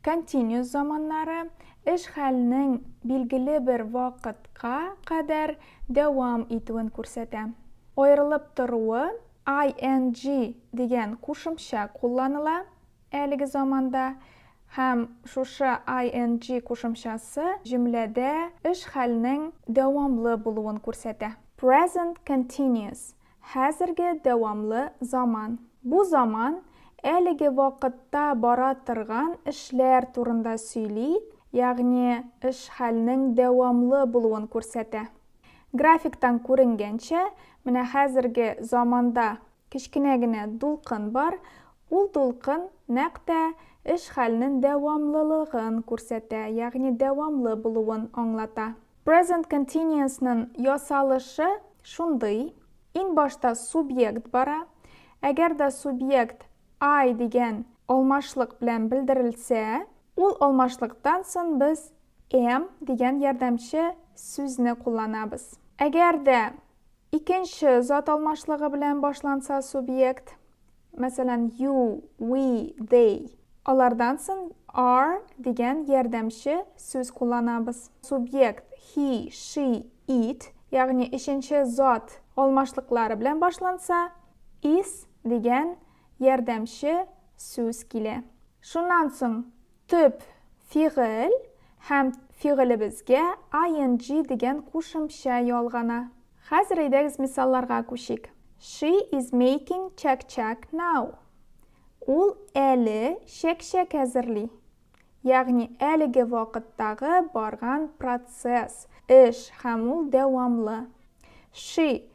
Continuous заманнары эш-хәлнең билгеле бер вакытка кадәр дәвам итүен күрсәтә. Аерылып торуы ing дигән кушымча кулланыла әлеге заманда һәм шушы ing кушымчасы җөмләдә эш-хәлнең дәвамлы булуын күрсәтә. Present continuous, Хәзерге дәвамлы заман. Бу заман әлеге вакытта бара торган эшләр турында сөйли, ягъни эш-хәлнең дәвамлы булуын күрсәтә. Графиктан күренгәнчә, менә хәзерге заманда кечкенә генә дулкын бар, ул дулкын нәкъ тә эш-хәлнең дәвамлылыгын күрсәтә, ягъни дәвамлы булуын аңлата. Present continuous-ның ясалышы шундый, иң башта субъект бара, әгәр дә субъект I дигән алмашлык белән белдерелсә, ул алмашлыктан соң без am дигән ярдәмче сүзне кулланабыз. Әгәр дә икенче зат алмашлыгы белән башланса субъект, Мәсәлән, you, we, they. Алардан соң are дигән ярдәмче сүз кулланабыз. Субъект he, she, it, ягъни өченче зат алмашлыклары белән башланса, is дигән ярдәмче сүз килә. Шуннан соң төп фигыль һәм фигылебезгә ing дигән кушымча ялгана. Хәзер әйдәгез мисалларга күчик. She is making чәк-чәк now. Ул әле чәк-чәк әзерли. Ягъни әлеге вакыттагы барган процесс, эш һәм ул дәвамлы. She,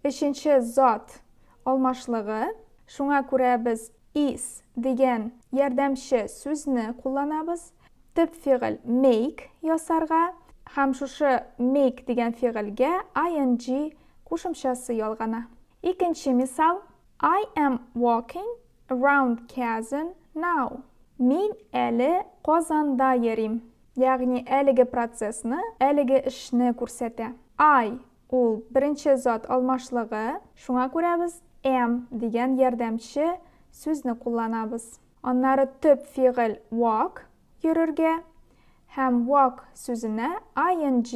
өченче зат алмашлыгы, шуңа күрә без Is дигән ярдәмче сүзне кулланабыз. Төп фигыль make ясарга һәм шушы make дигән фигыльгә ing кушымчасы ялгана. Икенче мисал, I am walking around Kazan now. Мин әле Казанда йөрим. Ягъни әлеге процессны, әлеге эшне күрсәтә. I Ул беренче зат алмашлыгы, шуңа күрә без am дигән ярдәмче сүзне кулланабыз. Аннары төп фигыль walk, йөрергә, һәм walk сүзенә ing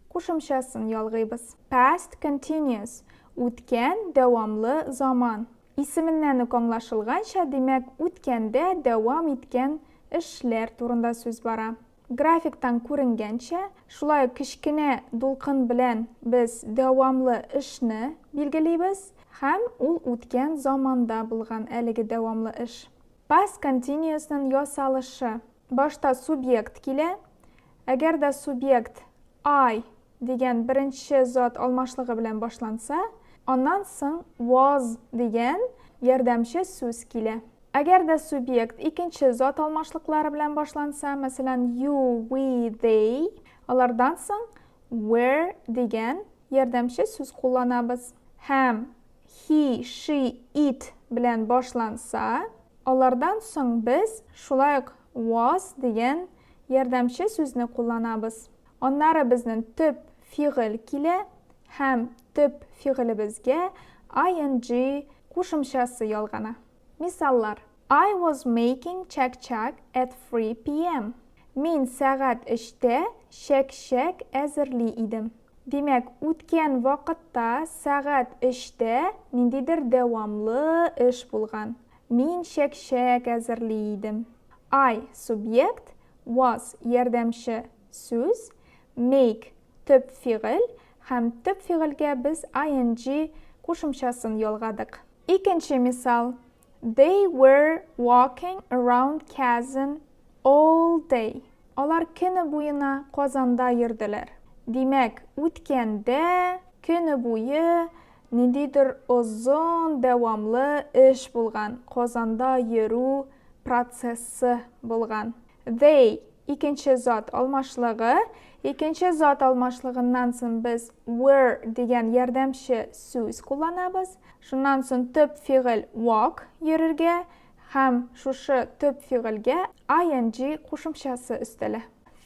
кушымчасын ялгыйбыз. Past continuous, үткән дәвамлы заман. Исеменнән үк аңлашылганча, димәк, үткәндә дәвам иткән эшләр турында сүз бара. Графиктан күренгәнчә, шулай ук кечкенә дулкын белән без дәвамлы эшне билгелибез һәм ул үткән заманда булган әлеге дәвамлы эш. Past continuous-ның ясалышы. Башта субъект килә. Әгәр дә субъект I дигән беренче зат алмашлыгы белән башланса, аннан соң was дигән ярдәмче сүз килә. Әгәр дә субъект икенче зат алмашлыклары белән башланса, мәсәлән, you, we, they, алардан соң were дигән ярдәмче сүз кулланабыз. Һәм he, she, it белән башланса, алардан соң без шулай ук was дигән ярдәмче сүзне кулланабыз. Аннары безнең төп фигыль килә һәм төп фигылебезгә ing кушымчасы ялгана. Мисаллар, I was making чәк-чәк at 3 PM. Мин сәгать өчтә чәк-чәк әзерли идем. Димәк, үткән вакытта сәгать өчтә ниндидер дәвамлы эш булган. Мин чәк-чәк әзерли идем. I, субъект, was, ярдәмче сүз, make, төп фигыль һәм төп фигыльгә без ing кушымчасын ялгадык. Икенче мисал, They were walking around Kazan all day. Алар көне буена Казанда йөрделәр. Димәк, үткәндә көне буе ниндидер озын дәвамлы эш булган, Казанда йөрү процессы булган. They, икенче зат алмашлыгы. Икенче зат алмашлыгыннан соң без were дигән ярдәмче сүз кулланабыз. Шуннан соң төп фигыль walk, йөрергә, һәм шушы төп фигыльгә ing кушымчасы өстәлә.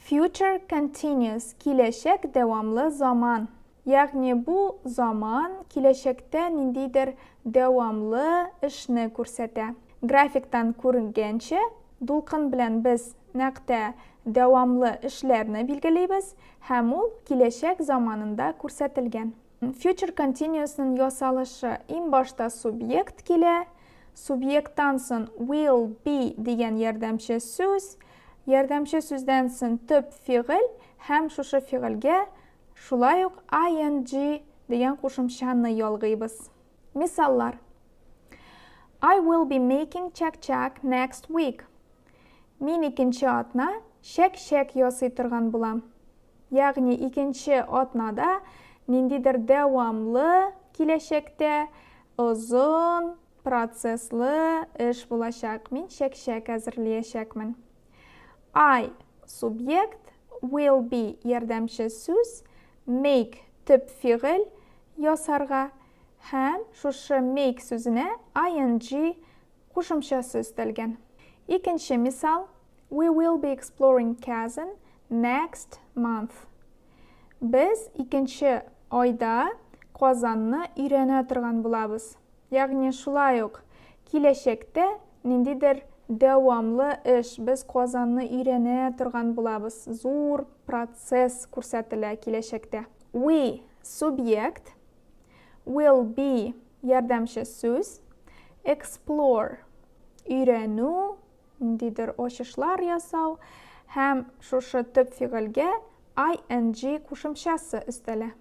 Future continuous, киләчәк дәвамлы заман. Ягъни бу заман киләчәктә ниндидер дәвамлы эшне күрсәтә. Графиктан күренгәнчә, дулкын белән без нәкъ тә дәвамлы эшләрне билгелибез һәм ул киләчәк заманында күрсәтелгән. Future continuous-ның ясалышы, иң башта субъект килә, субъекттан соң will be дигән ярдәмче сүз, ярдәмче сүздән соң төп фигыль һәм шушы фигыльгә шулай ук ing дигән кушымчаны ялгыйбыз. Мисаллар. I will be making чәк-чәк next week. Мин икенче атна чәк-чәк ясый торган булам. Ягъни икенче атнада ниндидер дәвамлы киләчәктә озын процесслы эш булачак. Мин чәк-чәк әзерлиячәкмен. I субъект, will be ярдәмче сүз, make төп фигыль ясарга һәм шушы make сүзенә ing кушымчасы өстәлгән. Икенче мисал, We will be exploring Kazan next month. Без икенче айда Казанны өйрәнә торган булабыз. Ягъни шулай ук киләчәктә ниндидер дәвамлы эш, без Казанны өйрәнә торган булабыз. Зур процесс күрсәтелә киләчәктә. We субъект, will be ярдәмче сүз, explore өйрәнү, ниндидер ачышлар ясау һәм шушы төп фигыльгә ing кушымчасы өстәлә.